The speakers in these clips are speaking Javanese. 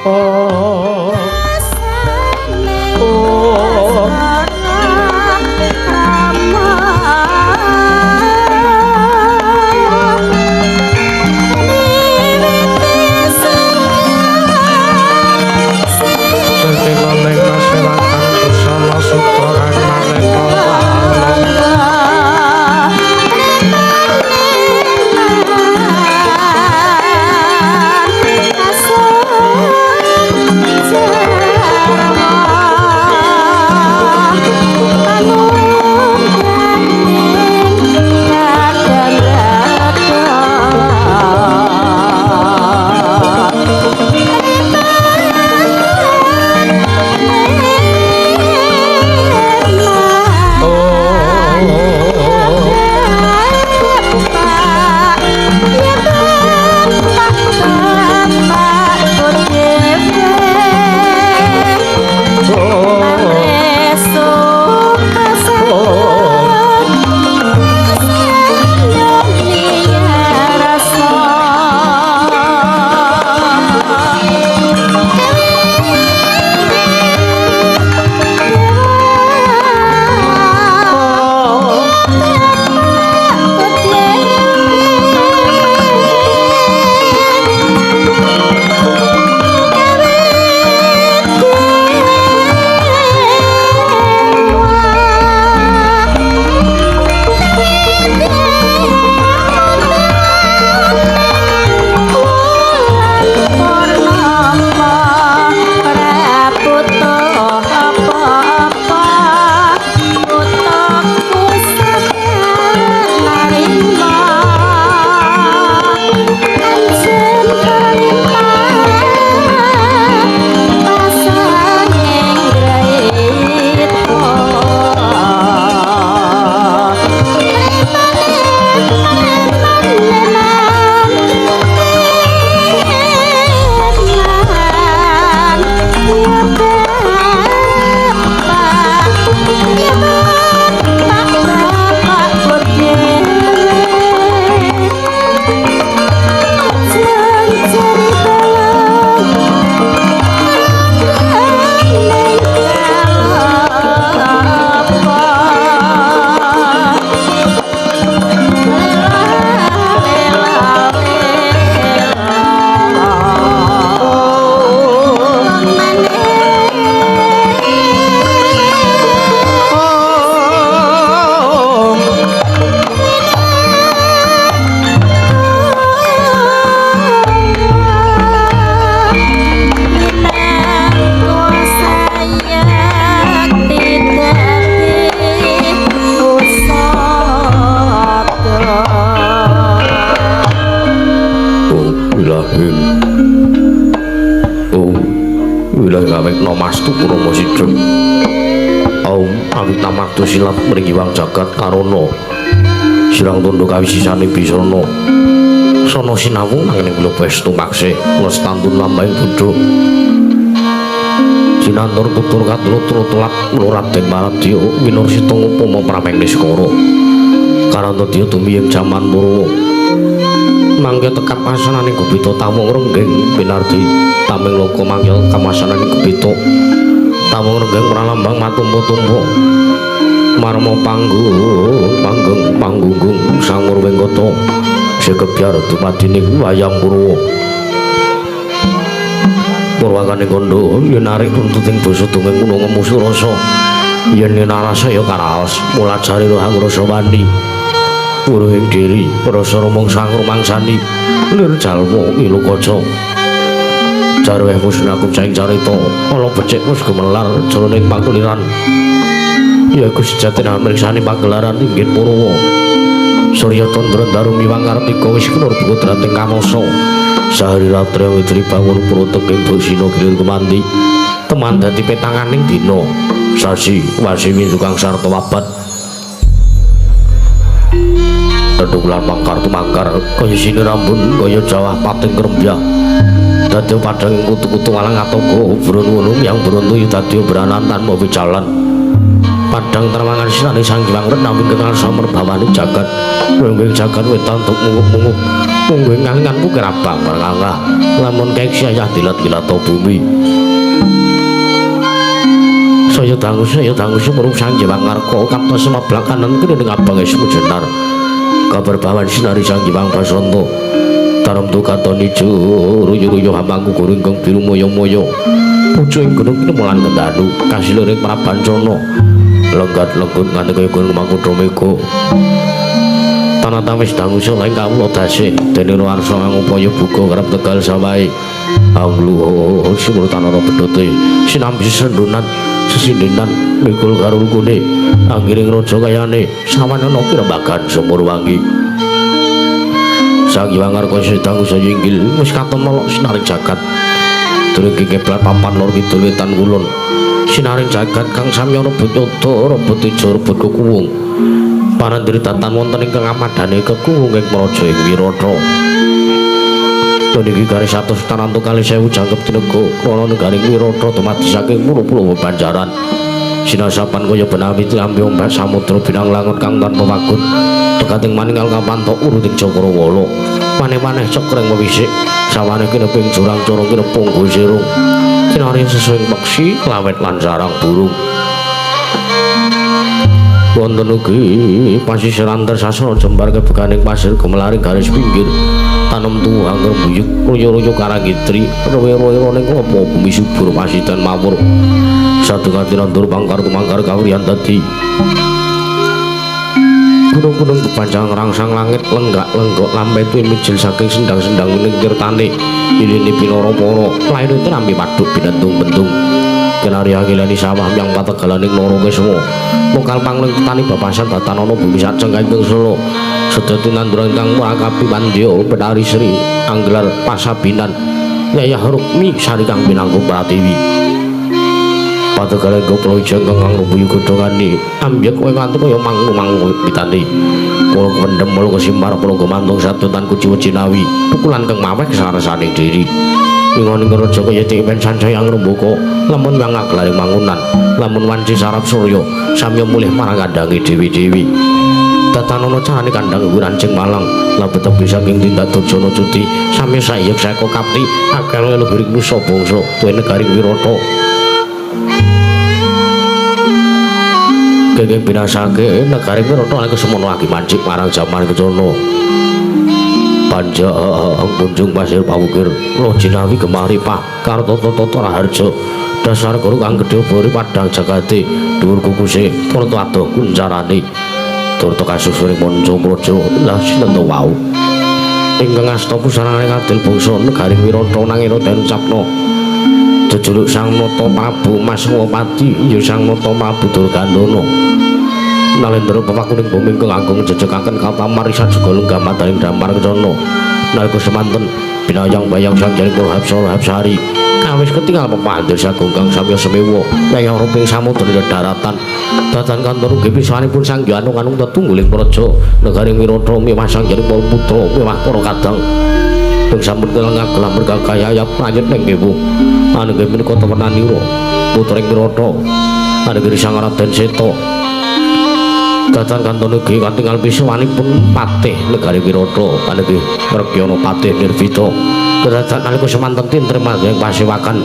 Oh. Oh. Silat mringgiwang jagat karana sirang tunduk kawisisane bisana sono sinawung nanging kula pestu maksih lestantun lambahing bodho jinantur tutur katlut tulak Raden Maradya winursita upama prameng niskara karantadya tumiyeng jaman Purwa mangke tekap asanane gupita tawung renggeng pinardi tameng loka mangke kamasanane gupita tawung renggeng pralambang matumpu-tumpu marma panggung panggung panggunggung sangur wengkata sekebyar dumadining wayang Purwa purwakane kandha yen narik runtuting basa dongeng kuno ngemusu rasa yen narasa ya karaos mulajari rohang rasa wani wuruhing diri rasa rumangsa rumangsani lir jalma ilu kaca jarweh musnaku caing carita ala becik wis gumelar jroning pakuliran ya iku sejatine mriksani pagelaran inggih Purwa Surya Candra Ndaru miwang kartika wis knur putrating kamasa sahari ratri witri bangun puruteng ing Bosina gilir gumanti teman dadi petanganing dina sasi wasi windu kang sarta wabat tedung lan mangkar tumangkar kaya sini rambun kaya jawah pating krembyah dadi padhang kutu-kutu walang atoko brun wunung yang bruntu dadi obranan tanpa wicalan Padang terwangan sinane Sang Hyang Renawi ingkang arsa merbawani jagat. Weweng jagat wetan tuk mungup-mungup. Mungguh ngalingan pukir abang merangah. Lamun keksi ayah dilat-dilat bumi. Saya dangu sumurung Sang Hyang Ngarka kapta semablak kanan kene abang esmu jenar. Kabar bawan sinari Sang Hyang Basanta. Tarem tukaton ijo ruyu-ruyu hamangku guru ingkang biru moyo-moyo. Pucuk ing gunung kinemulan kendanu kasiluring Prabancana. Lenggat-lenggut nganti kaya gunung Makutha Mega. Tanah tawis dangu selaing kawula dase dene warsa ngupaya buka kerep tegal sawahe. Angluh sumur tanara bedhote sinambi sendunan sesindenan mikul karo rukune anggiring raja kayane sawanana pirembagan sumur wangi. Sang Hyang Ngarka sedang saya inggil wis katon melok sinaring jagat. Durung kiblat papan lor kidul wetan kulon. Sinaring jagat kang samya rebut yoda rebut teja rebut kekuwung. Parandiri datan wonten ingkang amadane kekuwung ing praja ing Wirata. Niki garis atus tanantu kalih sewu jangkep tinega krana negaring Wirata dumadi saking pulo-pulo bebanjaran. Sinasapan kaya benawi tilampi ombak samudra binang langut kang tanpa wagut. Tegating maningal kapantok uruting Cakrawala. Maneh-maneh cekreng mewisik sawane kineping jurang corong kinepung sirung. Kinarya sesuing peksi klawet lan sarang burung. Wonten ugi pasisiran tersasana jembar kebeganing pasir gumelaring garis pinggir. Tanem tuwa ngrembuyuk ruyu-ruyu karangitri ruwe-ruwe ning klopo bumi subur pasidan mawur. Sadungati nandur pangkar tumangkar kawriyan dadi. Gunung-gunung kepanjang rangsang langit lenggak-lenggok lampe mijil saking sendang-sendang ning tirtane iline pinara-para laine trampi paduk binentung-bentung. Kenari angilani sawah yang pategalaning Nara Keswa. Mokal pangling petani bapasan datanana bumi sajeng ingkang sela. Sedaya nanduran kang murakapi mandya Benari Sri anggelar pasabinan Yayah Rukmi sari kang pinangku Pratiwi. Pategale goplo ijeng kang ngrubuhi godhongane ambyek kowe nganti kaya mangu-mangu pitane. Kula kependhem kula kesimbar kula gumantung satutan kuciwa jinawi pukulan kang maweh kesaresaning diri. Wingoning raja kaya tipen sancaya ngrembaka lamun wangaglaring mangunan lamun wanci sarap surya samya mulih marang kandhange dewi-dewi. Tatanana carane kandhang wirancing malang labet tebi saking tindak Durjana cuti samya sayek seka kapti akeh leluhuring nusa bangsa tuwe negaring Wirata. Gengeng binasake negaring Wirata lan kesemono agi mancik marang jaman kecana. Panjang punjung pasir pawukir loh jinawi gemah ripah kartata tata raharja dasar guru kang gedhe bori padhang jagate dhuwur kukuse turta adoh kuncarane turta kasusuring manca praja lah sinten wau ingkang asta pusarane kadil bangsa negaring Wirata nanging den ucapna jejuluk Sang Nata Prabu Maswapati ya Sang Nata Prabu Durgandana. Nalendra pepakuning bumi ingkang agung jejekaken katamar sajuga lenggah madaning damar kencana. Nalika semanten binayang bayang sang jaring Purhapsara Hapsari kawis ketingal pepandir sagung kang samya semewa yayah ruping samudra daratan datan kantor ugi pisanipun Sang Hyang Anung tetungguling praja negaring Wirata miwah Sang Jaring para putra miwah para kadang ing sampun kelengah gelar mergakaya pranyut ing kewu anengge menika temenanira putring Wirata anegeri Sang Raden Seta. Datan kanton ugi katingal pisanipun patih negari Wirata anegeri Rekyana Patih Nirbita. Kedatan nalika semanten tintrem ing pasewakan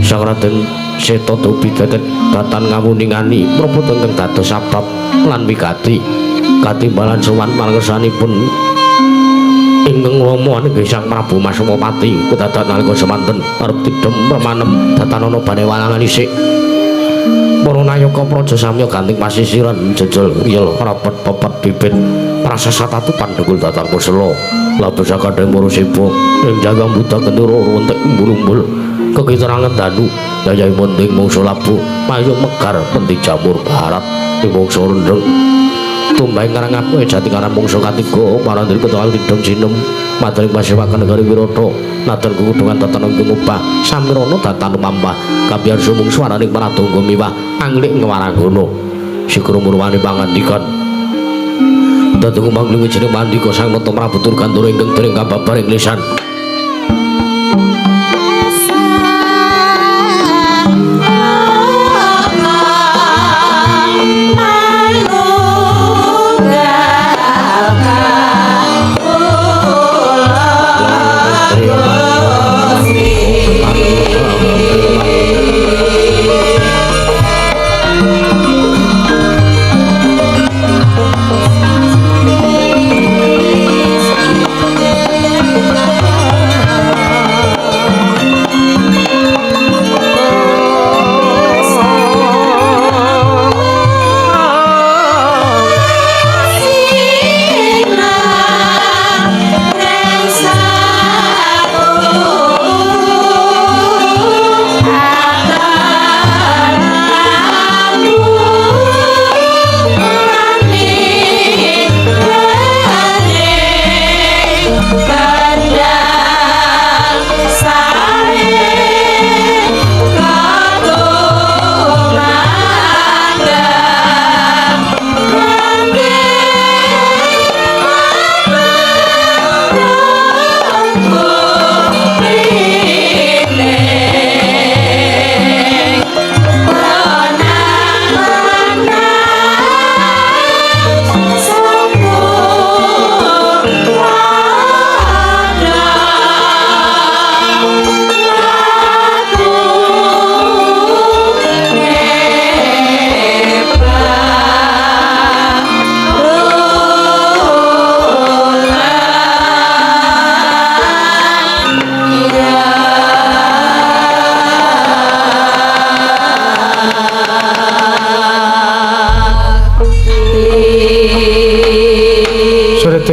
Sang Raden Seta dupi datan ngawuningani mreput ingkang dados sabab lan wigati katimbalan sowan marang kersanipun ingkang rama anegeri Sang Prabu Maswapati. Kedatan nalika semanten arep tidhem remanem datanana bane walangan isik. Para nayaka praja samya ganting pasisiran jejel riyel rapet pepet bibit prasasa tatu pandegul datan kusela labet sakadeng para seba ing jagang buta gendera runtik umbul-umbul kekiterangan danu yayahe mending mangsa labuh payung megar penting jamur barat ing mangsa rendheng tumbahing karang aku jati karang mangsa katiga parandiri ketual tidhem sinem madaring pasewakan negari Wirata nadan kukudungan tatan ingkang obah samirana datan lumampah kabiyar sumung swaraning pradangga miwah anglik ngwaranggana sikra murwane pangandikan dadung mangling jeneng mandika Sang Nata Prabu Durgandara ingkang dereng kababar ing lisan.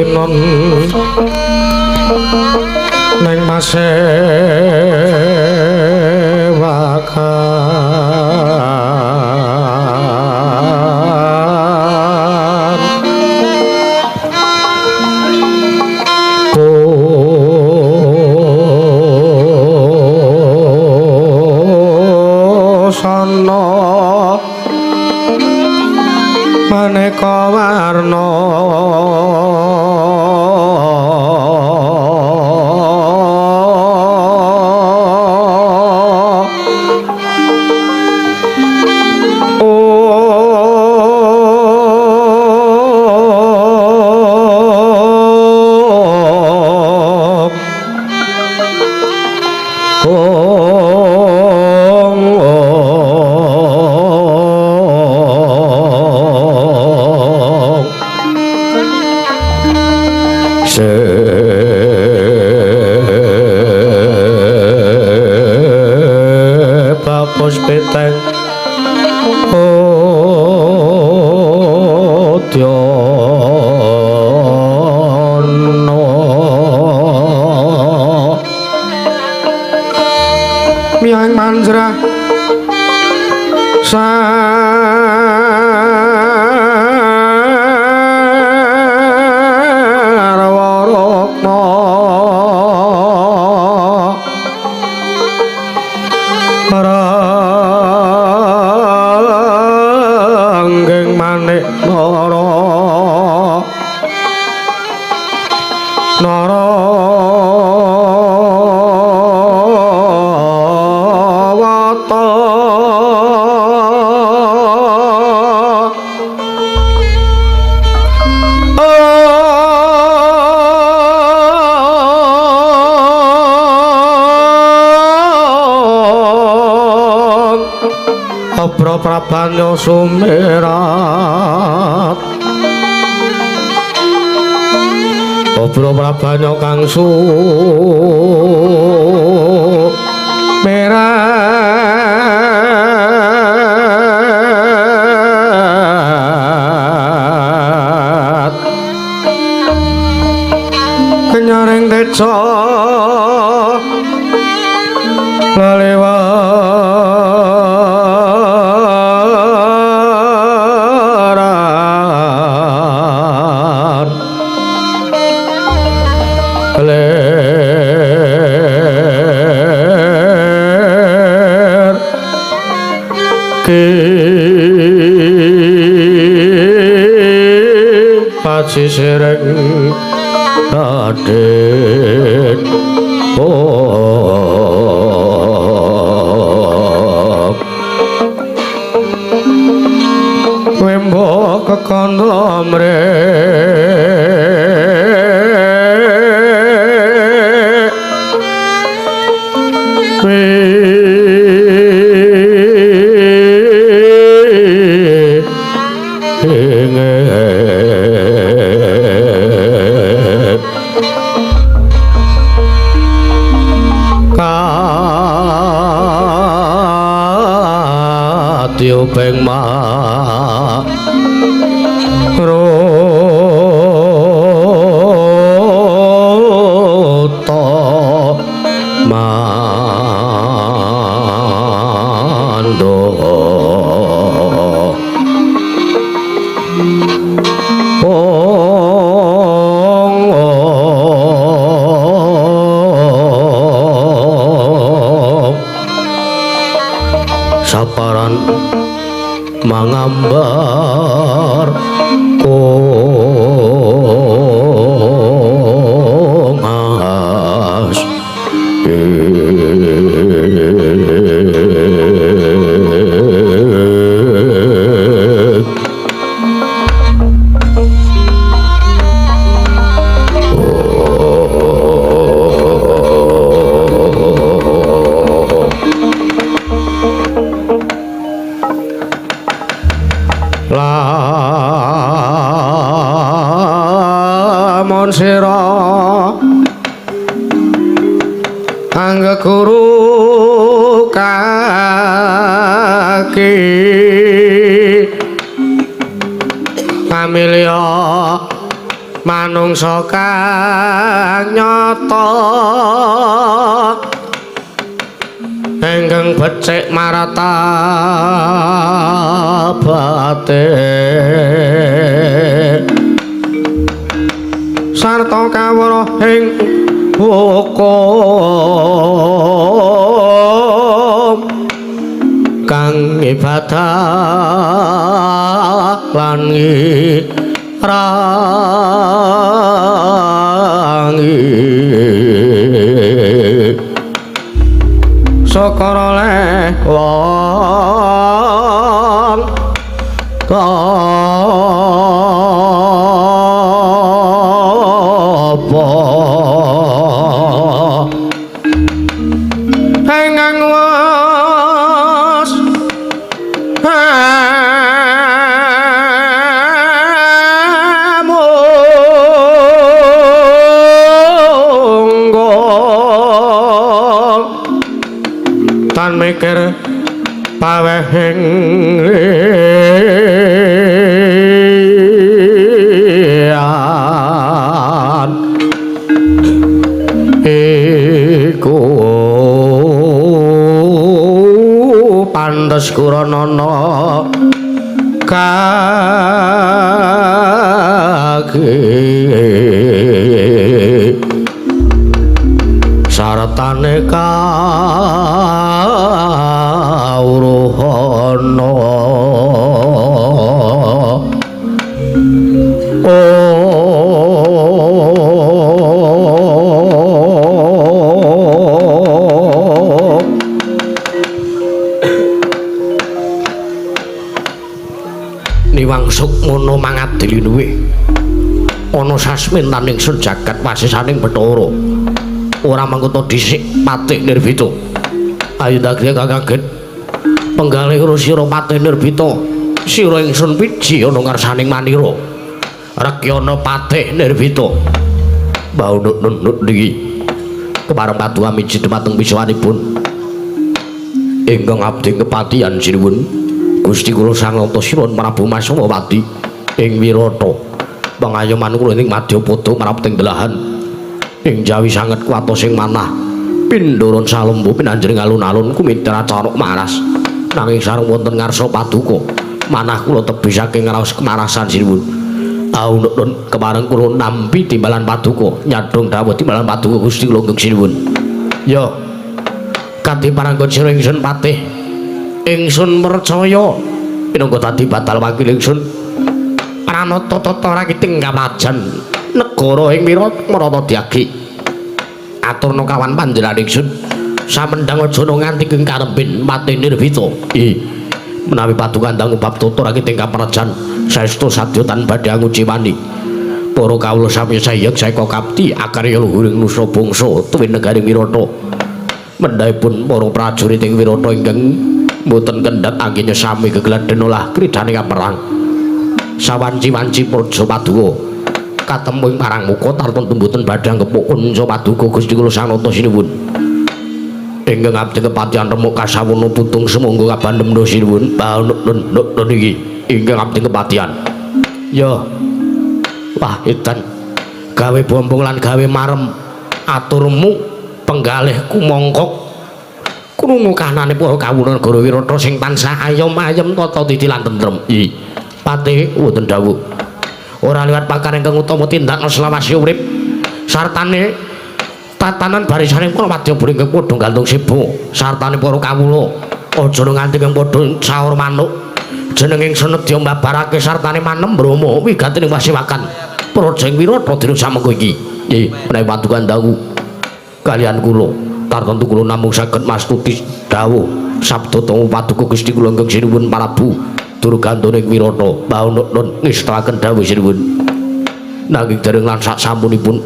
Katinon neng masewakan kusana maneka warna Puspiteng Udyana miyang manjrah sarwa rukma ranggeng manik nara nara wata Abra prabanya sumerat Abra prabanya kang sumerat Kenyaring teca lalewaran ler ki paci sereng Raden Wembo kekandha mrek Katiuping ma ruta mando ong saparan mangambar kongas Lamun sira angga guru kaki pamilya Manungsa kang nyata ingkang becik martabate sarta kawruh ing hukum kang ibadah lan ngirangi syukur oleh wong apa ingkang wis munggo tan mikir pawehing liyan iku pantes kuranana kaki sartane kawruhana. Niwang sukmana mangadili luwih ana sasmintaning sun jagat wasisaning Bathara. Ora mangkota dhisik patih Nirbita. Ayo ndagri kang kaget. Penggalih karo sira patih Nirbita. Sira ingsun piji ana ngarsaning manira. Rekyana patih Nirbita. Mbau nut-nut niki. Kepareng paduka miji dhumateng pisuwanipun. Ingkang abdi kepatihan sinuwun. Gusti kula Sang Antasura Prabu Masawati ing Wirata. Pangayoman kula ing Madyapada marapting delahan. Ing jawi sanget kuwatos ing manah pindharan salombo pinanjering alun-alun kumitra caruk maras nanging sareng wonten ngarsa paduka manah kula tebih saking raos kemarasan sinuwun. Aunun kepareng kula nampi timbalan paduka nyadhong dawuh timbalan paduka Gusti kula ingkang sinuwun. Ya kadhe parangga sira ingsun patih ingsun percaya minangka dadi batal wakil ingsun pranata tata rakiting kamajan negara ing Wirata diagi aturna kawan panjenengan ingsun samendhang aja nganti ing karembin mati Nirbita. Menawi paduka ndang bab tata rakiting kaprajan saestu sadya tan badhe anguciwani para kawula sami sayek saeka kapti akarya luhuring nusa bangsa tuwin negari Wirata. Mendhahipun para prajurit ing Wirata ingkang boten kendhat anggene sami gegladhen olah kridane kaperang sawanci-wanci praja paduka katemu ing parang muka tartemtu mboten badhe anggepuk kunca paduka Gusti kula Sang Nata sinuwun. Ingkang abdi kepatihan remuk kasawuna putung sumangga kabandhem sinuwun. Baunun iki ingkang abdi kepatihan. Ya wah edan gawe bombong lan gawe marem aturmu penggalih kumangka krungu kahanane para kawula negara Wirata sing tansah ayom-ayem tata titi lan tentrem. Patih wonten dawuh ora liwat pakar ingkang utama tindakna selawase urip sartane tatanan barisaning para wadyabala ingkang padha gantung seba sartane para kawula aja nganti kang padha saur manuk jeneng ingsun nedya mbabarake sartane manem brama wigatining wasiwakan praja ing Wirata dina samengko iki. Nggih menawi paduka ndawu kalian kula tartemtu kula namung saged mastuti dawuh sabda tama paduka Gusti kula ingkang sinuwun Prabu Durgantana ing Wirata baunun ngestakaken dawuh sinuwun. Nanging dereng lan sak sampunipun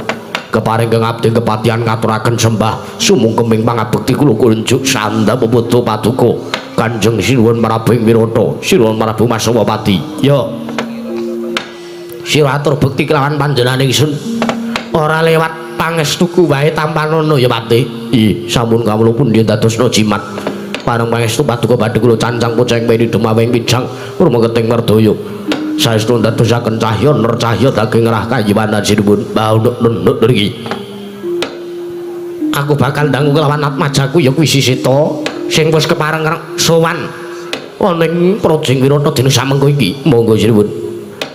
keparing kang abdi kepatihan ngaturaken sembah sumungkeming pangabekti kula kunjuk sandha peputu paduka Kanjeng Sinuwun Prabu ing Wirata Sinuwun Prabu Masawapati. Ya sira atur bekti kelawan panjenengan ingsun ora lewat pangestuku wae tampanono ya Patih. Sampun kawula pundi dadosna jimat. Pareng pangestu paduka badhe kula cancang poceng peni dumawing pijang rumeketing merdaya. Saestu ndadosaken cahya ner cahya daging rah kayiwanan sinuwun. Baunuk nunuk nriki. Aku bakal dangu kelawan atmajaku ya kuwi Sisita sing wis kepareng sowan ana ing Prajing Wirata dina samengko iki. Monggo sinuwun.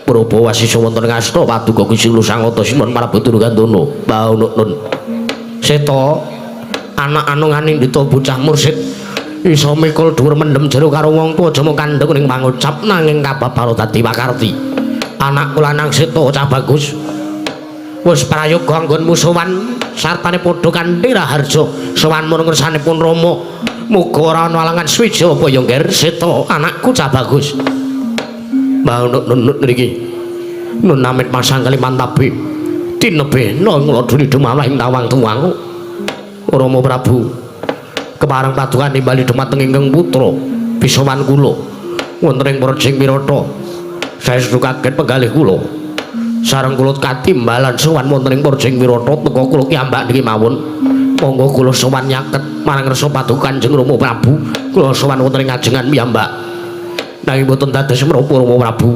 Prabu Wasisa wonten ngasta paduka Gusti Lusangata Sinuwun Prabu Durgandana. Baunuk nun. Seta anak anu nganindita bocah mursid iso mikul dhuwur mendem jero karo wong tuwa aja mung kandhek ning pangucap nanging kababaro dadi pakarti. Anakku lanang Seta cah bagus. Wis prayoga anggonmu sowan sartane padha kanthi raharja sowanmu ngersanipun Rama. Muga ora ana alangan suwiji apa ya Ngger Seta anakku cah bagus. Baunuk nunut nriki. Nun amit masang kalimantabe. Tinebihna ngladuni dumawah ing tawang tuwang. Rama Prabu kepareng paduka nimbali dumateng ingkang putra bisowan kula wonten ing Prajing Wirata. Saestu kaget penggalih kula. Sareng kula katimbalan sowan wonten ing Prajing Wirata teka kula kiyambak niki mawon. Monggo kula sowan nyaket marang ngersa paduka Kanjeng Rama Prabu. Kula sowan wonten ing ajengan piyambak. Nanging boten dados menapa Rama Prabu.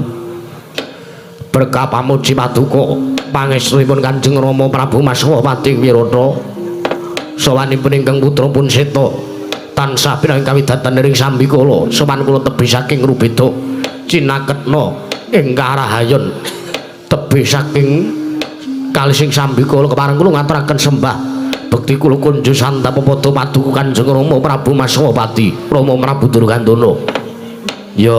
Berkah pamuji paduka pangestunipun Kanjeng Rama Prabu Maswapati Wirata. Sowanipun ingkang putra pun Seta tansah pinanggih kawidatan ing sambikala. Sowan kula tebih saking Rubeda cinaketna ing Karahayon tebih saking kalising sambikala kepareng kula ngaturaken sembah bekti kula kunjuk sandhap padha paduka Kanjeng Rama Prabu Maswapati Rama Prabu Durgandana. Ya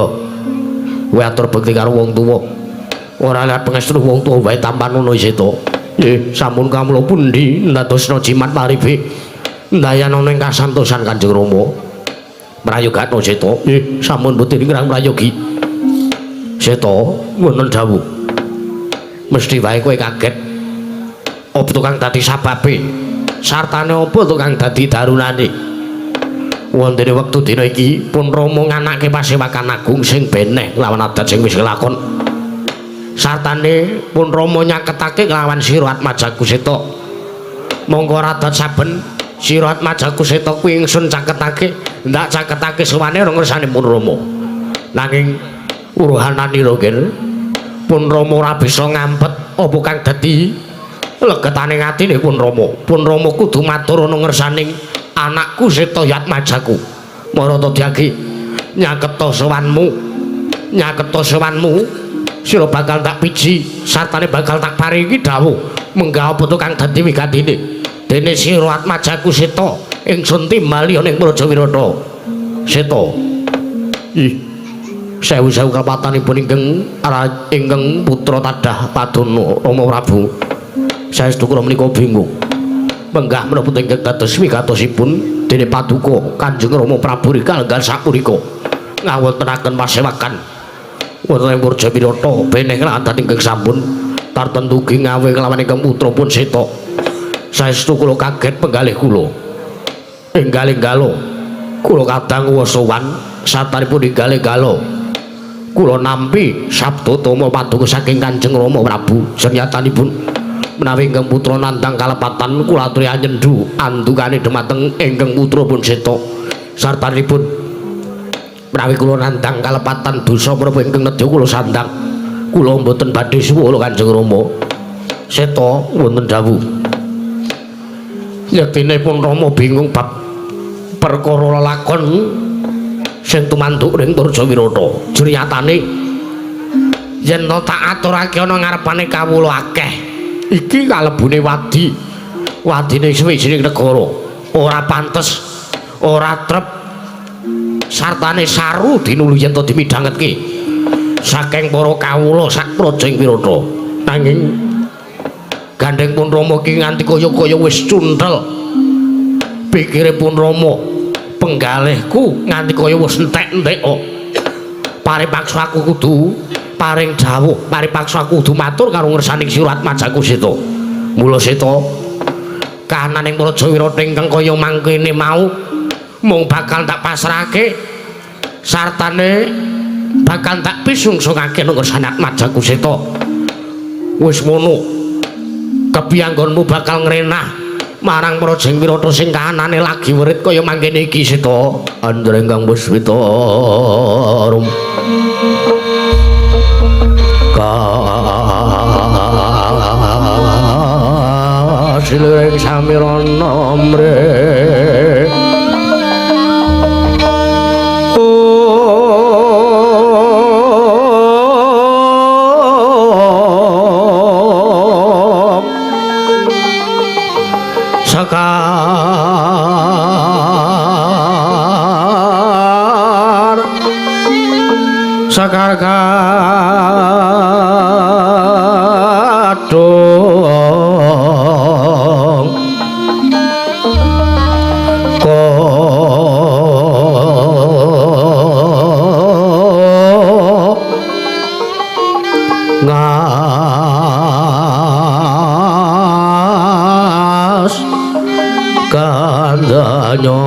kowe atur bekti karo wong tuwa ora lihat pangestu wong tuwa wae tampan ana Seta. Nggih, sampun kawula pundi ndadosna jimat paribe ndayana ing kasantosan Kanjeng Rama. Prayogatna Seta. Nggih, sampun putih ngrang prayogi. Seta wonten dawuh. Mesti wae kowe kaget. Apa tukang dadi sababe? Sartane apa tukang dadi darunane? Wontene wektu dina iki pun Rama nganake pasewakan agung sing beneh lawan adat sing wis kelakon. Sartane pun Rama nyaketake kelawan sira Atmajaku Seta. Mongko radat saben sira Atmajaku Seta kuwi ingsun caketake, ndak caketake sowane ora ngersane pun Rama. Nanging uruhananira Ger, pun Rama ora bisa ngampet apa kang dadi legetane atine pun Rama. Pun Rama kudu matur ana ngersaning anakku Seta Atmajaku. Marata dyagi nyaketa sowanmu, nyaketa sowanmu. Sira bakal tak piji, sartane bakal tak paringi dawuh menggah apa tukang dadi wigatine. Dene sira Atmajaku Seta ingsun timbali ana ing Praja Wirata. Seta. Ih. Sewu-sewu kalepatanipun ingkang ingkang putra tadah padana Rama Prabu. Saestu kula menika bingung. Menggah menapa ingkang dados wigatosipun dene paduka Kanjeng Rama Prabu rika enggal sapunika ngawontenaken pasewakan wonten ing Praja Wirata beneh adat ingkang sampun tartentu ngawe kelawan ingkang putra pun Seta. Saestu kula kaget penggalih kula. Enggal-enggalo kula kadang sowan satanipun enggal-enggalo kula nampi sabda tama paduka saking Kanjeng Rama Prabu. Senyatanipun menawi ingkang putra nandhang kalepatan kula aturi anyendu andukane dumateng ingkang putra pun Seta. Sartanipun menawi kula nandhang kalepatan dosa menapa ingkang nedya kula sandhang kula mboten badhe suwala Kanjeng Rama. Seta wonten dawuh. Yektine pun Rama bingung bab perkara lelakon sing tumanduk ring Praja Wirata. Jriyatane yen to tak aturake ana ngarepane kawula akeh. Iki kalebune wadi. Wadine sawijining negara. Ora pantes, ora trep sartane saru dinulu yen to dimidhangetke saking para kawula sak Praja ing Wirata. Nanging gandeng pun Rama ki nganti kaya-kaya wis cunthel. Pikire pun Rama penggalihku nganti kaya wis entek-entek kok. Paripaksa aku kudu paring dawuh, paripaksa aku kudu matur karo ngersaning sira Atmajaku Seta. Mula Seta kahanan ing Praja Wirata ingkang kaya mangkene mau mung bakal tak pasrahke sartane bakal tak pisungsungake nang ngersane Atmajaku Seta. Wis ngono kepiyanggonmu bakal ngrenah Marang Prajeng Wirata sing kahanane lagi werit kaya mangkene iki Seta. Andreng Kang Puswita rum. Kasiluring samirana mre. Sekar sekar kadung ko ngas kandhanyo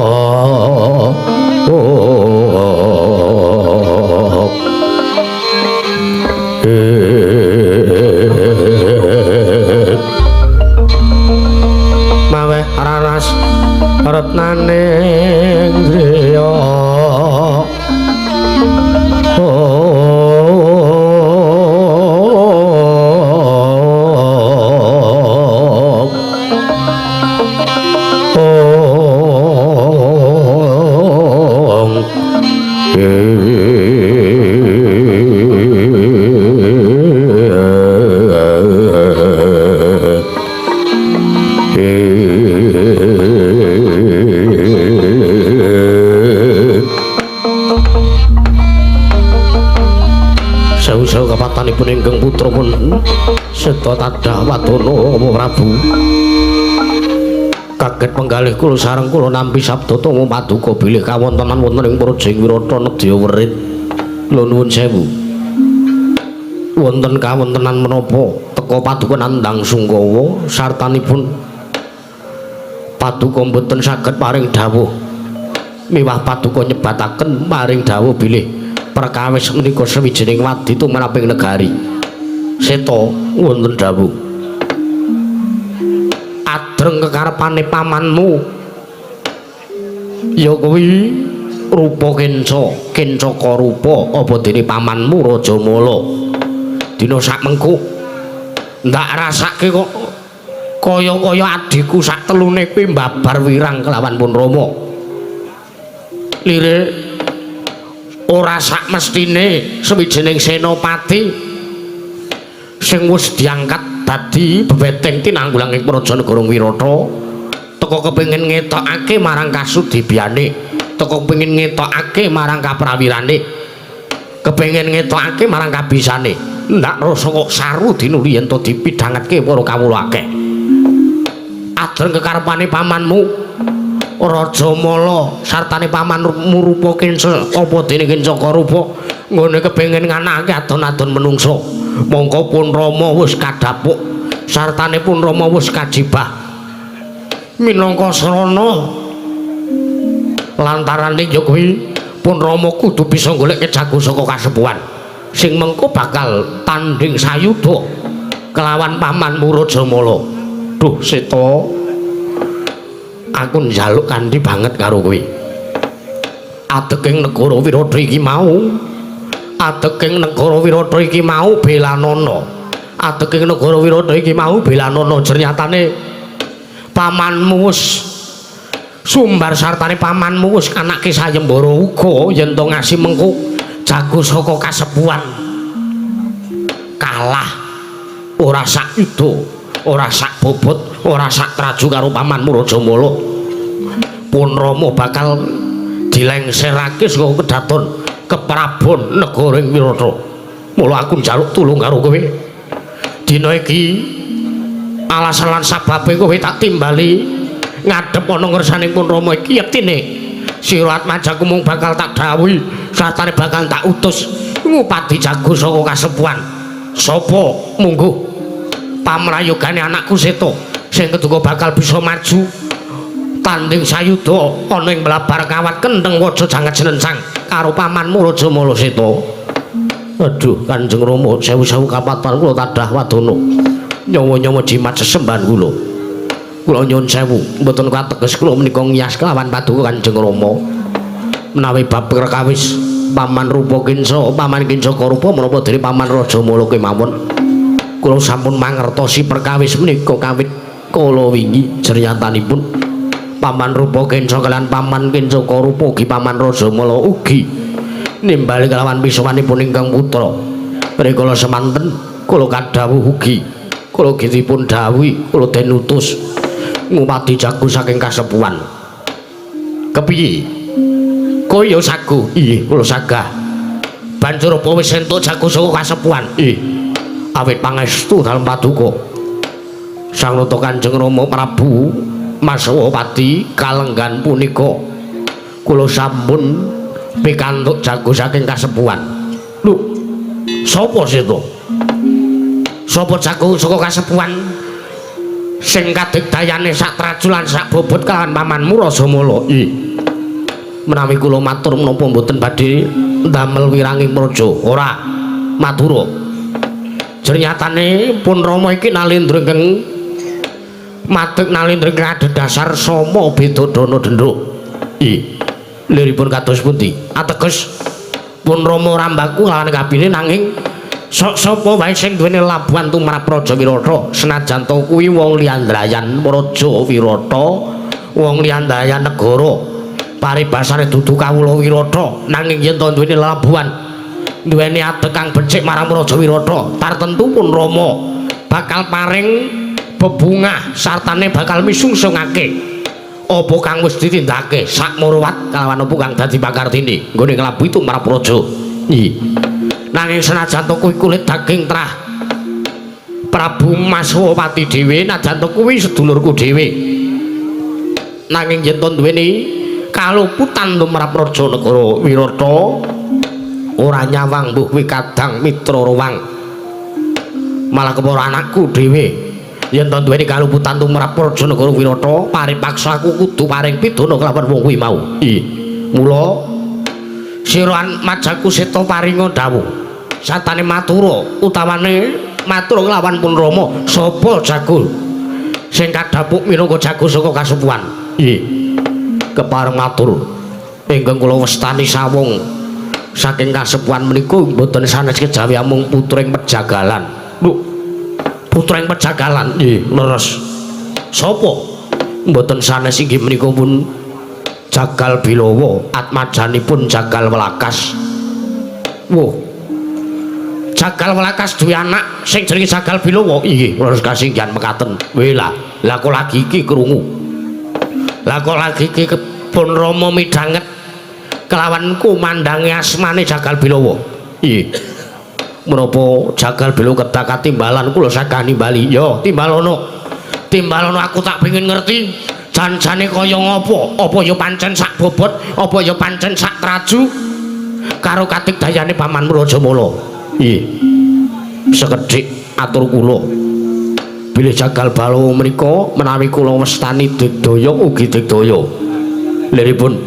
maweh raras retnaning griya Sewu-sewu kapatanipun ingkang putra pun seda tadah wadana Rama Prabu. Kaget penggalih kula sareng kula nampi sabda tama paduka bilih kawontenan wonten ing Prajeng Wirata nedya werit. Kula nuwun sewu. Wonten kawontenan menapa teka paduka nandhang sungkawa sartanipun paduka mboten saged paring dawuh. Miwah paduka nyebataken paring dawuh bilih perkawis menika sawijining wadi tumraping negari. Seta wonten dawuh. Adreng kekarepane pamanmu ya kuwi rupa kenca, kencaka rupa apa dene pamanmu Raja Mala. Dina sak mengko ndak rasake kok kaya-kaya adhiku sak telune kuwi mbabar wirang kelawan pun Rama. Lire ora sak mestine sawijining senopati sing wis diangkat dadi bebeteng tinanggulang ing Praja Negara Wirata teka kepengin ngetokake marang kasudibyane, teka kepengin ngetokake marang kaprawirane, kepengin ngetokake marang kabisane. Ndak rasa kok saru dinuli yen to dipidhangetke para kawula akeh. Adreng kekarepane pamanmu Raja Mala sartane pamanmu rupa kenca apa dene kencaka rupa nggone kepengin nganakake adon-adon menungsa. Mongko pun Rama wis kadhapuk sartane pun Rama wis kajibah minangka srana lantarane ya kuwi pun Rama kudu bisa golek jago saka kasepuhan sing mengko bakal tandhing sayuda kelawan pamanmu Raja Mala. Duh Seta, aku njaluk kanthi banget karo kowe. Adeking negara Wirata iki mau, adeking negara Wirata iki mau belanana. Adeking negara Wirata iki mau belanana jernyatane pamanmu wis sumbar sartane pamanmu wis anake sayembara uga yen to ngasi mengko jago saka kasepuhan kalah ora sak yuda, ora sak bobot, ora sak traju karo pamanmu Raja Mala. Pun Rama bakal dilengserake saka kedaton keprabon negara ing Wirata. Mula aku njaluk tulung karo kowe. Dina iki alasan lan sababe kowe tak timbali ngadhep ana ngersane pun Rama iki yektine sira Atmajaku mung bakal tak dawuhi sartane bakal tak utus ngupadi jago saka kasepuhan. Sapa mungguh pamrayogane anakku Seta sing keduga bakal bisa maju tanding sayuda ana ing mlabar kawat kentheng waja janget jenencang karo pamanmu Raja Mala Seta. Aduh Kanjeng Rama sewu-sewu kapatan kula tadah wadana. Nyawa-nyawa jimat sesembahan kula. Kula nyuwun sewu, mboten kateges kula menika ngiyas kelawan paduka Kanjeng Rama. Menawi bab perkawis Paman Rupa Kenca, Paman Kenca Karupa menapa dene Paman Rajamala kemawon. Kula sampun mangertosi perkawis menika kawit kala wingi jernyatanipun Paman Rupa Kenca kaliyan Paman Kenca Karupa ugi Paman Rajamala ugi nimbali kelawan misuwanipun ingkang putra. Prikala semanten kula kadhawuh ugi kula dipun dhawuhi kula den utus ngupadi jago saking kasepuhan. Kepiye? Kowe ya sago? Iya, kula sagah. Banjur apa wis entuk jago saka kasepuhan? Iya. Awit pangestu dalem paduka Sang Nata Kanjeng Rama Prabu Maswapati kalenggan punika kula sampun pikantuk jago saking kasepuhan. Lho, sapa seta? Sapa jago saka kasepuhan sing kadigdayane sak traju lan sak bobot kalawan pamanmu Rajamala? Iya. Menawi kula matur menapa mboten badhe ndamel wiranging praja? Ora, matura. Jernyatane pun Rama iki nalendra ingkang madeg nalendra ingkang adhedhasar sama beda dana dendha. Iya. Liripun kados pundi? Ateges pun Rama rambaku lawan kabine nanging sok sapa wae sing duweni labuhan tumrap Raja Wirata senajan to kuwi wong liyandrayan Raja Wirata, wong liyandrayan negara. Paribasane dudu kawula Wirata, nanging yen to duweni labuhan duweni adeg kang becik marang Raja Wirata, tartentu pun Rama bakal paring bebungah sartane bakal misungsungake apa kang wis ditindakake sakmurwat kalawan apa kang dadi pakartine nggone nglabuhi tumrap raja. Iya. Nanging senajan to kuwi kulit daging trah Prabu Maswapati dhewe, najan to kuwi sedulurku dhewe, nanging yen to duweni kaluputan tumrap raja negara Wirata ora nyawang mbuh kuwi kadang mitra ruwang malah kepara anakku dhewe. Yen to duweni kaluputan tumrap raja negara Wirata paripaksa aku kudu paring pidana kelawan wong kuwi mau. Iya. Mula sira majaku seta paringa dawuh satane matura utawane matur kelawan pun Rama sapa jago sing kadhapuk minangka jago saka kasepuhan. Iya. Kepareng matur ingkang kula wastani sawung saking kasepuhan menika mboten sanes kejawi amung putring pejagalan. Lho, putring pejagalan? Nggih, leres. Sapa? Mboten sanes inggih menika pun Jagal Bilawa, atmajanipun Jagal Welakas. Wah. Jagal Welakas duwe anak sing jenenge Jagal Bilawa. Inggih, leres kasinggihan mekaten. Weh lah, lah kok lagi iki krungu. Lah kok lagi iki pun Rama midhanget kelawan kumandange asmane Jagal Bilawa. Iya. Menapa Jagal Bilawa kedah katimbalan kula sagah nimbali? Yo, timbalono. Timbalono aku tak pengin ngerti jan-jane kaya ngopo. Apa ya pancen sak bobot, apa ya pancen sak traju karo katigdayane pamanmu Rajamala. Iya. Sekedhik atur kula. Bilih Jagal Balawa menika menawi kula wastani digdaya ugi digdaya. Liripun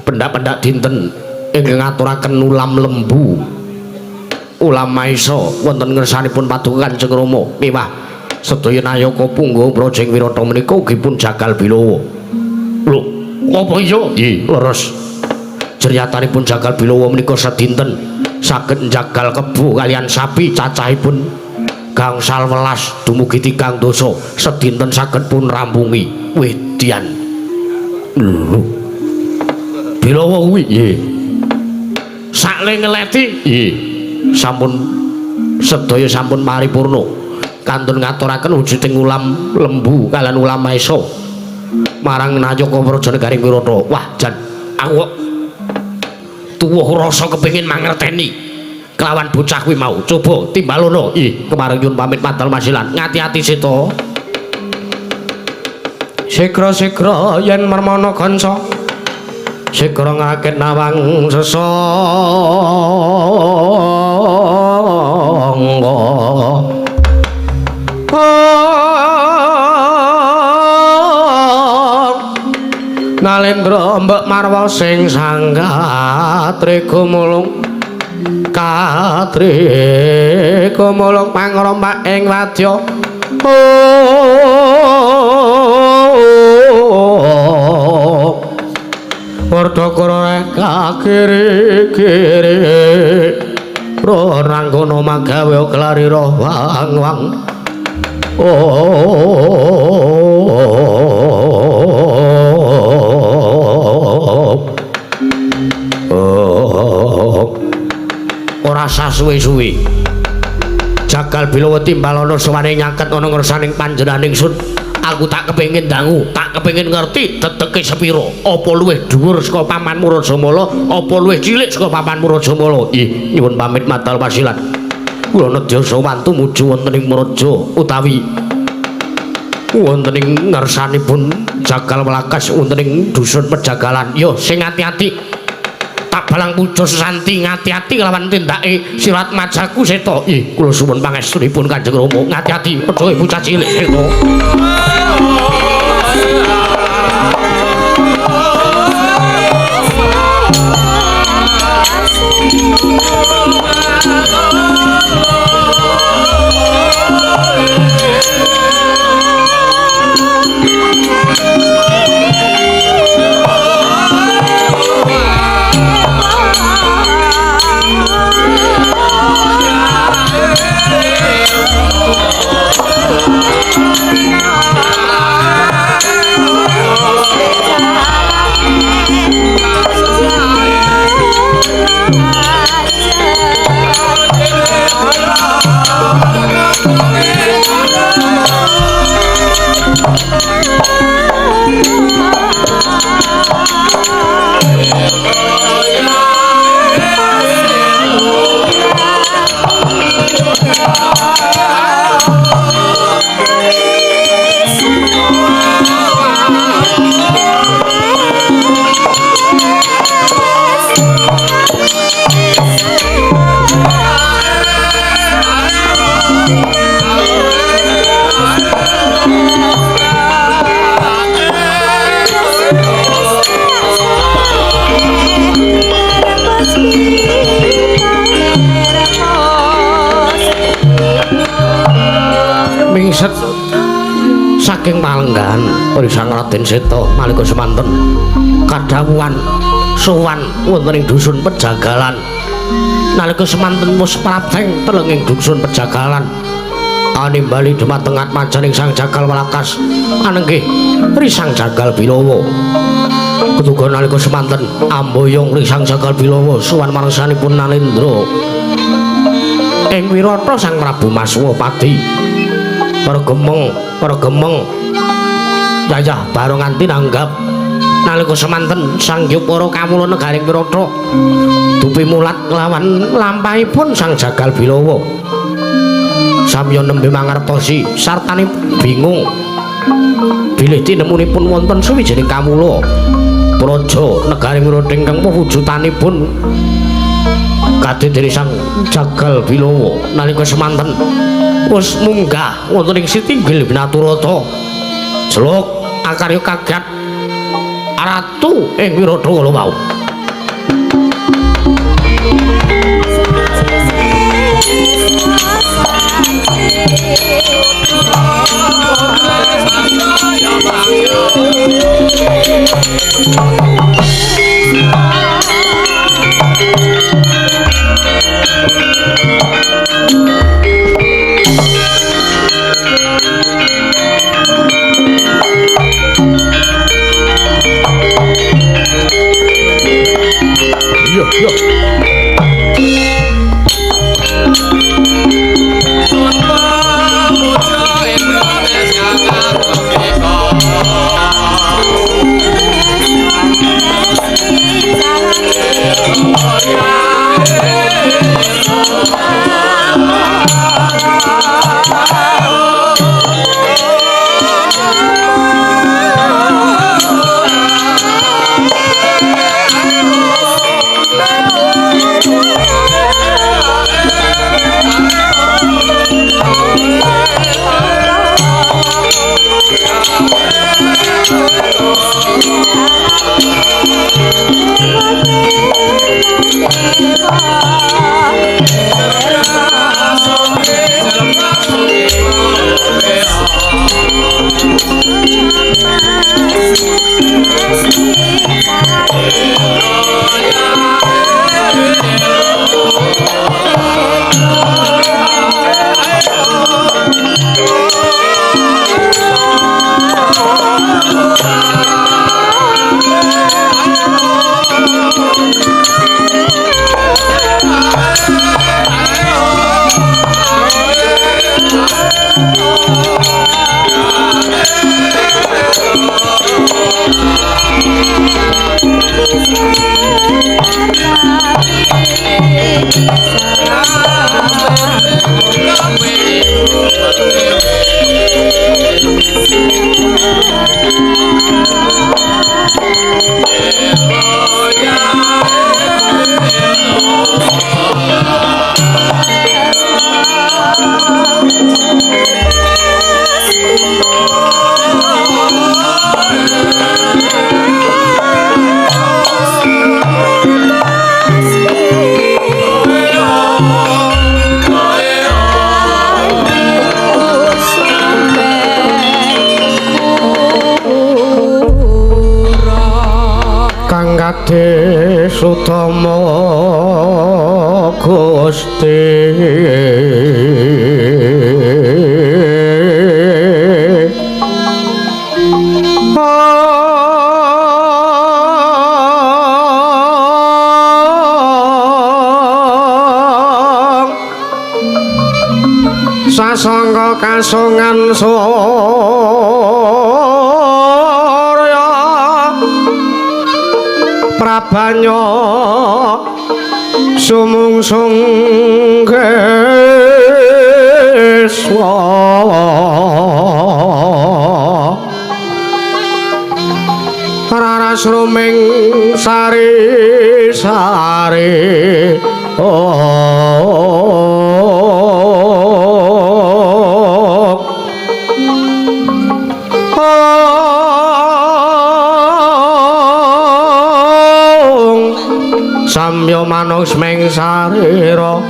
pendak-pendak dinten ingkang ngaturaken ulam lembu ulam maesa wonten ngersanipun paduka Kanjeng Rama miwah sedaya nayaka punggawa Praja ing Wirata menika ugi pun Jagal Bilawa. Lho, apa iya? Nggih, leres. Jernyatanipun Jagal Bilawa menika sedinten saged njagal kebo kaliyan sapi cacahipun gangsal welas dumugi 3 dasa sedinten saged pun rampungi. Wedian. Lho. Bilawa kuwi? Nggih. Sakle ngeleti? Nggih. Sampun sedaya sampun paripurna. Kantun ngaturaken wujuding ulam lembu kaliyan ulam maesa marang nayaka praja negaring Wirata. Wah, jan aku kok tuwuh rasa kepengin mangerteni kelawan bocah kuwi mau. Coba timbalono. Ih, kemareng nyuwun pamit madal masilan. Ngati-ati seta. Sigra-sigra yen mermana kanca sigra ngrakit nawang sesangga. Nalendra mbek marwa sing sanggat gumulung katri gumulung pangrompak ing wadya. Dukur-dukur kakiri-kiri Prananggono magawe klarira wang-wang. Oh. Ora sasuwe-suwe Jagal Bilawa timbalana sowane nyaket ana ngersaning panjenenganing sun. Aku tak kepengin dangu, tak kepengin ngerti teteke sepira. Apa luwih dhuwur saka pamanmu Rajamala, apa luwih cilik saka pamanmu Rajamala? Ih, nyuwun pamit matal pasilan. Kula nedya sowan tumuju wonten ing Praja utawi wonten ing ngersanipun Jagal Welakas wonten ing dusun Pejagalan. Yo sing ati-ati. Tak balang puja sesanti ngati-ati kelawan tindake sirat majaku seta. Ih, kula suwun pangestunipun Kanjeng Rama. Ngati-ati aja bocah cilik seta. Mingset saking palenggahan Sang Raden Seta nalika semanten kadhawuhan sowan wonten ing dusun Pejagalan. Nalika semanten wis prapteng telenging dusun Pejagalan animbali dumateng atmajaning Sang Jagal Welakas anenggih Risang Jagal Bilawa. Ketuga nalika semanten amboyong Risang Jagal Bilawa sowan marangsanipun Nalendra ing wirata Sang Prabu Maswapati. Para gemeng yayah bareng nganti nanggap. Nalika semanten sang para kawula negaring Wirata dupi mulat nglawan lampahipun Sang Jagal Bilawa. Samya nembe mangertosi sartane bingung bilih tinemunipun wonten suwijining kawula praja negaring Wirata ingkang wujudanipun kadidene Sang Jagal Bilawa. Nalika semanten wis munggah wonten ing sitinggil Binaturata jeluk akarya kaget ratu ing Wirata kala wau. Yo yo. Adi Sutama Gusti sasangka kasongan surya prabanya sumungsung geswa raras ruming sari sari samya manus ming sarira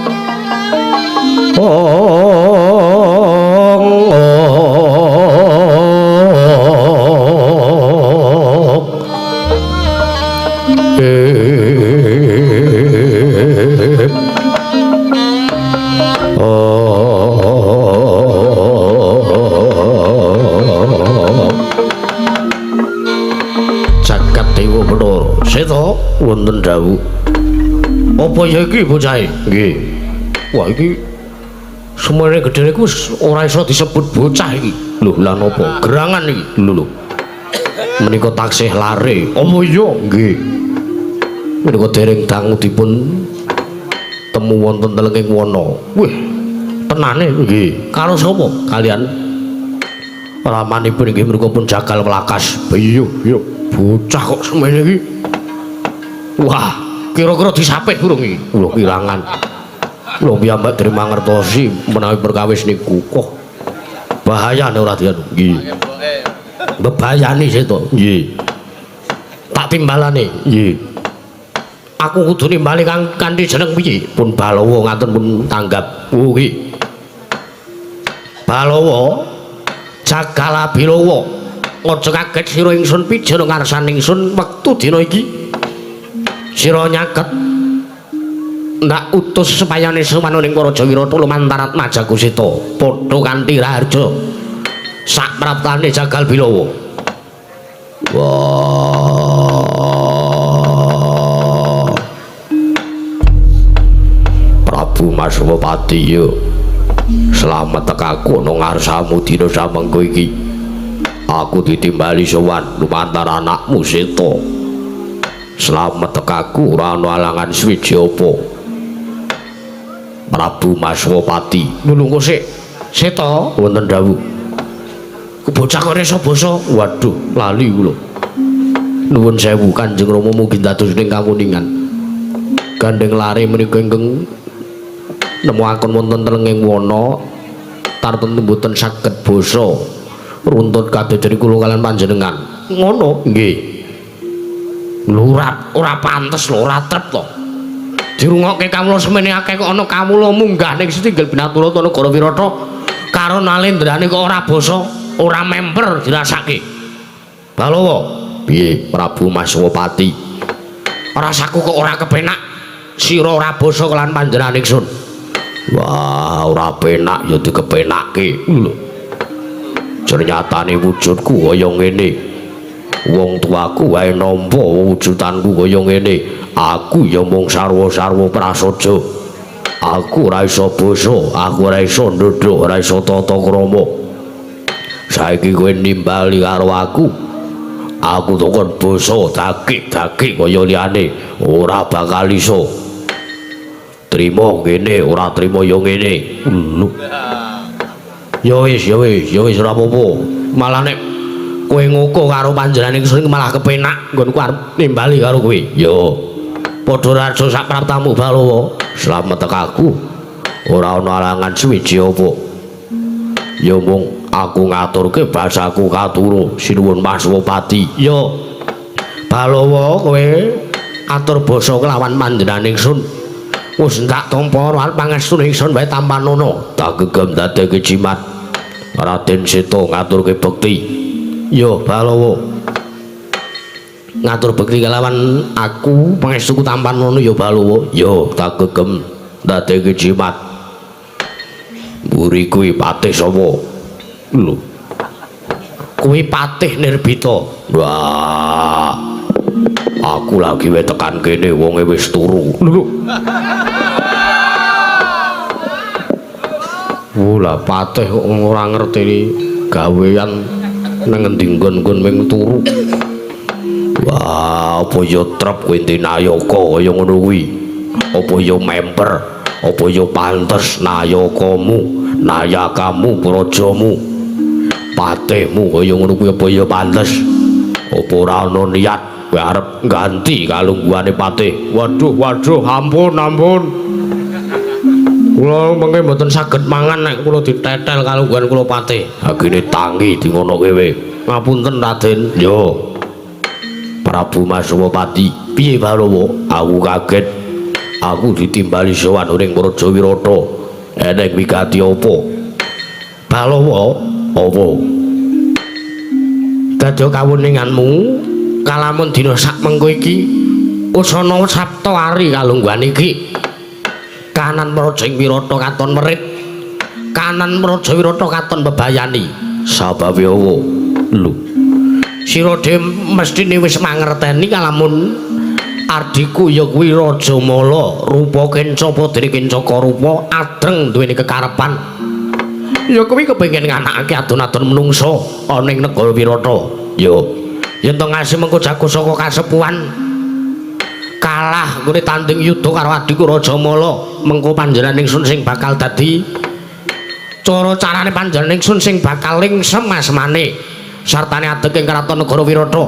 Jagat Dewa Bathara Seta wonten dawuh. Apa ya iki bocahe? Nggih. Wah iki semene gedene iku wis ora iso disebut bocah iki. Lho lha napa? Gerangan iki. Lho lho. Menika taksih lare. Apa iya? Nggih. Menika dereng dangu dipun temu wonten telenging wana. Wih, tenane nggih. Karo sapa? Kalian ramanipun inggih menika pun Jagal Wlakas. Iya, iya. Bocah kok semene iki. Wah, kira-kira disapih durung iki? Lho kirangan. Lho piyambak dereng mangertosi menawi perkawis niku. Kok bahayane ora dianu. Nggih. Bebayani seto. Nggih. Tak timbalane. Nggih. Aku kudu nimbali kang kanthi jeneng piye? Pun Balawa ngaten pun tanggap. Oh nggih. Balawa Jagal Abilawa. Aja kaget sira ingsun pijana ngarsan ingsun wektu dina iki. Sira nyaket ndak utus sepayane sowan ning Raja Wirata lumantar Atmaja Kusita padha kanthi raharja sak praptane Jagal Bilawa. Wah. Prabu Maswapati yo. Slamet tekaku ana ngarsamu dina samengko iki. Aku ditimbali sowan lumantar anakmu Seta. Slamet tekaku ora ana alangan suwiji apa. Prabu Maswapati nulungku sik. Seta wonten dawuh. Bocah kok iso basa. Waduh, lali kula. Nuwun sewu Kanjeng Rama mugi dados ing kakuningan. Gandeng lare menika ingkang nemuaken wonten telenging wana tartemtu mboten saged basa runtut kadadiri kula kalian panjenengan. Ngono? Nggih. Lho ora pantes lho, ora trep to. Dirungokke kawula semene akeh kok ana kawula munggah ning setinggil Binaturata negara Wirata karo nalendrane kok ora basa, ora memper dirasake. Balawa, piye Prabu Maswapati? Rasaku kok ora kepenak sira ora basa kelan panjenengan ingsun. Wah, ora penak ya dikepenake. Lho. Ternyatane wujudku kaya ngene. Wong tuaku wae nampa wujudanku kaya ngene. Aku ya mung sarwa-sarwa prasaja. Aku ora iso basa, aku ora iso ndodho, ora iso tata krama. Saiki kowe nimbali karo aku. Aku tukon basa dagik-dagik kaya liyane, ora bakal iso. Trimo ngene, ora trimo ya ngene. Lho. Ya wis, ya wis, ya wis ora apa-apa. Malah nek kowe ngukuh karo panjenengan ingsun malah kepenak nggonku arep nimbali karo kowe. Ya. Padha raja sak praptamu Balawa. Slamet tekaku. Ora ana alangan suwiji apa. Ya mung aku ngaturke basaku katuro sinuwun Maswapati. Ya. Balawa kowe atur basa kelawan panjenengan ingsun. Wis ndak tampa arep pangestune ingsun wae tampanana. Tak gegem dadeke jimat. Raden Seta ngaturke bekti. Ya Balawa. Ngatur bekti kelawan aku pangestuku tampan ngono ya Balawa. Ya tak gegem dadeke jimat. Mburi kuwi patih sapa? Lho. Kuwi patih Nirbita. Wah. Aku lagi wis tekan kene wonge wis turu. Lho. Lah patih kok ora ngerti gawean nang endi nggon-nggon ming turu. Wah, apa ya trep kowe nayaka kaya ngono kuwi? Apa ya memper? Apa ya pantes nayakamu, nayakamu prajamu? Patihmu kaya ngono kuwi apa ya pantes? Apa ora ana niat kowe arep ganti kalungguhane patih? Waduh, waduh, ampun, ampun. Kula mengke mboten saged mangan nek kula ditetel kalungguhan kula patih. Agene tangi di ngono kowe. Ngapunten Raden. Yo. Prabu Maswapati, piye Balawa? Aku kaget. Aku ditimbali sowan ning Praja Wirata. Eneng wigati apa? Balawa, apa? Dadya kawuninganmu kalamun dina sakmengko iki usana Sabta Ari kalungguhan iki. Kanan Praja Wirata katon merit, kanan Praja Wirata katon bebayani. Sababe apa? Lho. Sira dhewe mesthine wis mangerteni kalamun adhiku ya kuwi Rajamala, rupa kenca padene kencaka rupa, adreng duweni kekarepan. Ya kuwi kepengin nganakake adon-adon menungsa ana ing negara Wirata. Ya, yen to ngasih mengko jago saka kasepuhan kalah nggone tanding yuda karo adhiku Rajamala, mengko panjenengan ingsun sing bakal dadi cara carane panjenengan ingsun sing bakal lingsem asmane sartane adeg ing kraton negara Wirata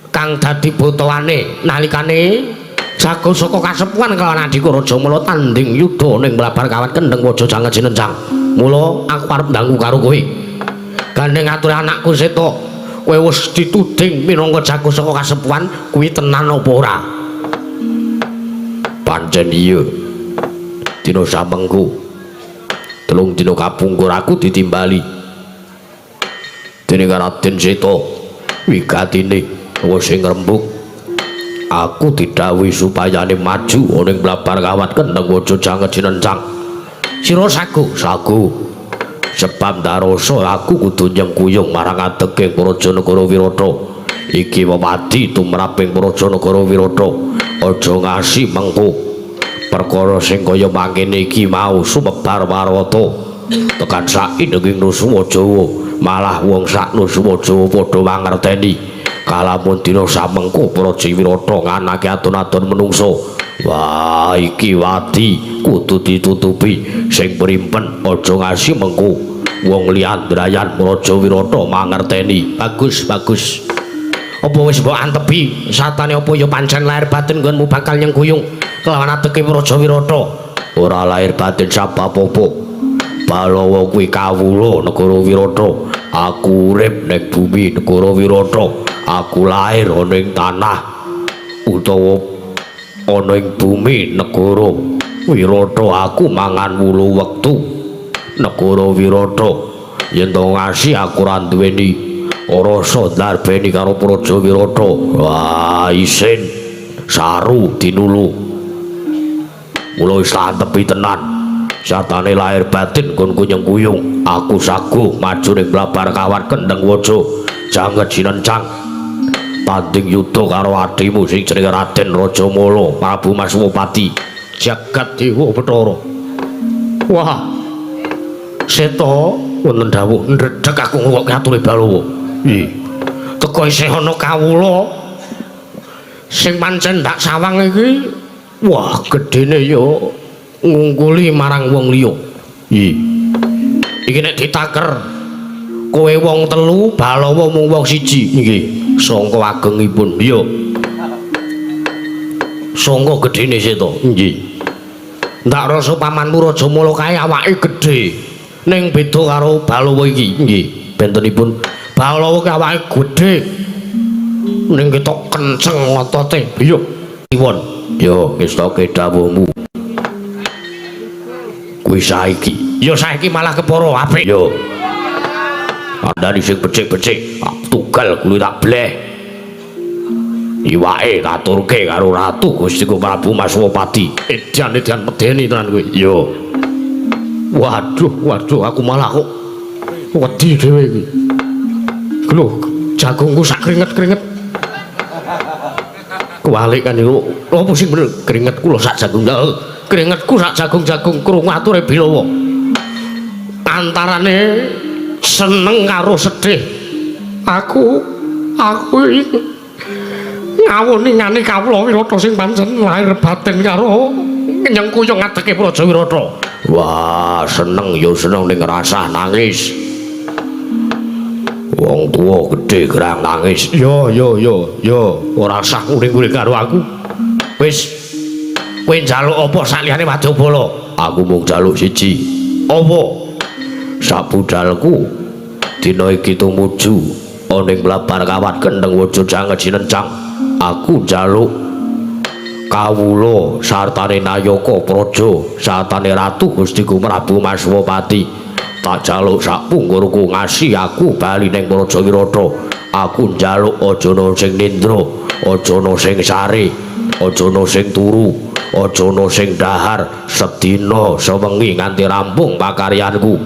kang dadi botoane nalikane jago saka kasepuhan kelawan adhiku Rajamala tanding yuda ning mlabar kawat kendheng waja jangan jinencang. Mula aku arep ndangku karo kowe gandeng ature anakku Seta. Kowe wis dituding minangka jago saka kasepuhan kuwi tenan apa ora? Pancen iya. Dina samengko 3 dina kapungkur aku ditimbali dening Raden Seta. Wigatine wis sing ngrembug. Aku didhawuhi supayane maju ana ing blabar kawat kendheng waja jangan jinencang. Sira sagu, sagu. Sebab ndarasa aku kudu nyengkuyung marang adeging Praja Negara Wirata. Iki wewadi tumraping Praja Negara Wirata. Aja ngasi mengko perkara sing kaya mangkene iki mau sumebar warata tekan sak indenging Nusuwa Jawa, malah wong sak Nusuwa Jawa padha mangerteni kalamun dina samengko Praja Wirata nganake adon-adon menungsa. Wah, iki wadi kudu ditutupi sing primpen, aja ngasi mengko wong liyan drayan Praja Wirata mangerteni. Bagus, bagus. Apa wis mbok antepi satane apa ya pancen lahir batin nggonmu bakal nyengkuyung kelawan adeke Praja Wirata? Ora lahir batin sebab apa? Balawa kuwi kawula negara Wirata. Aku urip ning bumi negara Wirata. Aku lahir ana ing tanah utawa ana ing bumi negara Wirata. Aku mangan wulu wektu negara Wirata. Yen to ngasi aku ora duweni rasa ndarbeni karo Praja Wirata. Wah, isin saru dinulu. Mula wis antepi tenan. Satane lahir batin nggonku nyengkuyung. Aku sagu maju ning blabar kawat kendheng waja jangan jinencang tanding yuda karo adhimu sing jenenge Raden Rajamala Prabu Maswapati jagat dewa Bathara. Wah, Seta wonten dawuh ndredeg aku ngrungokke ature Balawa. Nggih. Teka isih ana kawula sing pancen ndak sawang iki, wah gedene ya ngungkuli marang wong liya. Nggih. Iki nek ditaker kowe wong telu, Balawa mung wong siji. Nggih. Sangka agengipun. Iya. Sangka gedene Seta. Nggih. Ndak rasa pamanmu Rajamala kae awake gedhe. Ning beda karo Balawa iki. Nggih. Bentenipun Balawa ki awake gedhe. Ning ketok kenceng otote. Iya. Iwon. Yo ngestoke dawuhmu. Kuwi saiki. Ya saiki malah kepara apik. Yo. Kandhani sing becik-becik, tugal kuwi tak bleh. Iwake katurke karo Ratu Gustiku Prabu Maswapati. Edan-edan medeni tenan kowe. Yo. Waduh, waduh, aku malah kok wedi dhewe iki. Lho, jagungku sak kringet-kringet. Kuwalik kan iku. Apa sing bener kringetku lho sak jagung. Kringetku sak jagung-jagung krungu ature Bilawa. Antarane seneng karo sedih. Aku iki ngawoningane kawula Wirata sing pancen lahir batin karo nyengkuyung ngadeke Praja Wirata. Wah, seneng ya seneng ning rasah nangis. Wong tuwa gedhe gerang nangis. Yo yo yo yo, ora usah nguling-nguling karo aku. Wis, kowe njaluk apa saliyane wadyabala? Aku mung njaluk siji. Apa? Sabudalku dina iki tumuju ana ing blabar kawat kendheng wujud jange jinencang. Aku njaluk kawula sartane Nayaka Praja, sartane Ratu Gustiku Prabu Maswapati. Tak jaluk sak pungkurku ngasih aku bali ning Praja Wirata. Aku njaluk aja ana sing nindra, aja ana sing sare, aja ana sing turu, aja ana sing dahar sedina sewengi nganti rampung pakaryanku.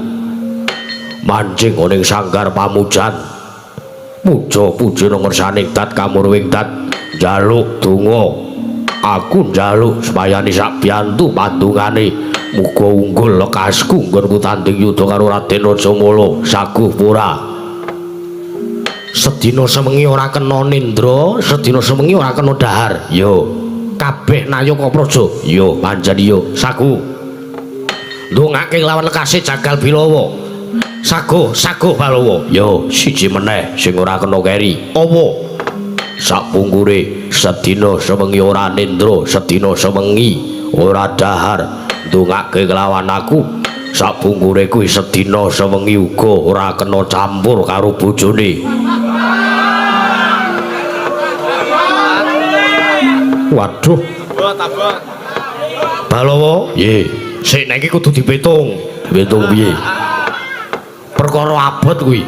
Manjing ana ing sanggar pamujan. Puja puji ngersaning dat kamurwing dat, njaluk donga. Aku njaluk semayani sak biyantu pandungane muga unggul lekasku nggonku tanding yudha karo Raden Rajamala saguh pura. Sedina sewengi ora kena nindra, sedina sewengi ora kena dahar. Yo, kabeh nayaka praja. Yo, pancen yo saguh. Ndongake lawan lekase jagal Bilawa. Saguh, saguh Balawa. Yo, siji meneh sing ora kena keri. Apa? Sapungkure sedina sewengi ora nindra, sedina sewengi ora dahar, ndongake kelawan aku. Sapungkure kuwi sedina sewengi uga ora kena campur karo bojone. Waduh. Balawa, nggih. Sik nek iki kudu dipitung. Dipitung piye? Perkara abot kuwi.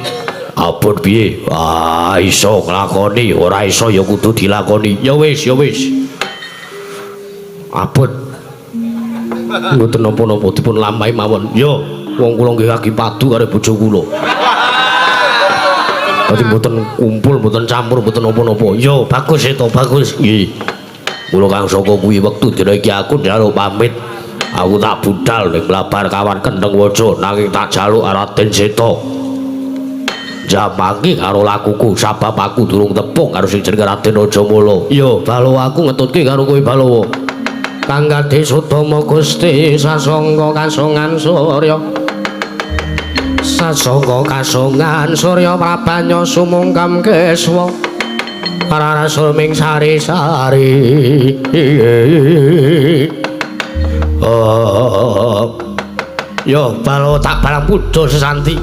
Abot piye? Ah, iso nglakoni, ora iso ya kudu dilakoni. Ya wis, ya wis. Abot. Mboten napa-napa dipun lampahi mawon. Yo, wong kula nggih lagi padu karo bojo kula. Dadi mboten kumpul, mboten campur, mboten napa-napa. Yo, bagus itu, bagus. Nggih. Kula kang saka kuwi wektu dina iki aku njaluk pamit. Aku tak budal ning blabar kawan kendheng waja nanging tak jaluk Raden Seta. Jamaki karo lakuku sabab aku durung tepung karo sing jenenge Raden Rajamala. Yo, Balawa aku ngetutke karo kowe Balawa. Kang Gade Sudama Gusti sasangka kasongan surya. Sasangka kasongan surya prabanya sumungkam keswa. Rara ming sari-sari. Oh. Yo, Balawa tak balang pudha sesanti.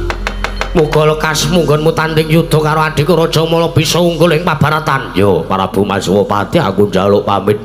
Muga lekasmu nggonmu tanding yudha karo adhiku Rajamala bisa unggul ing pabaratan. Yo, Prabu Maswapati aku njaluk pamit.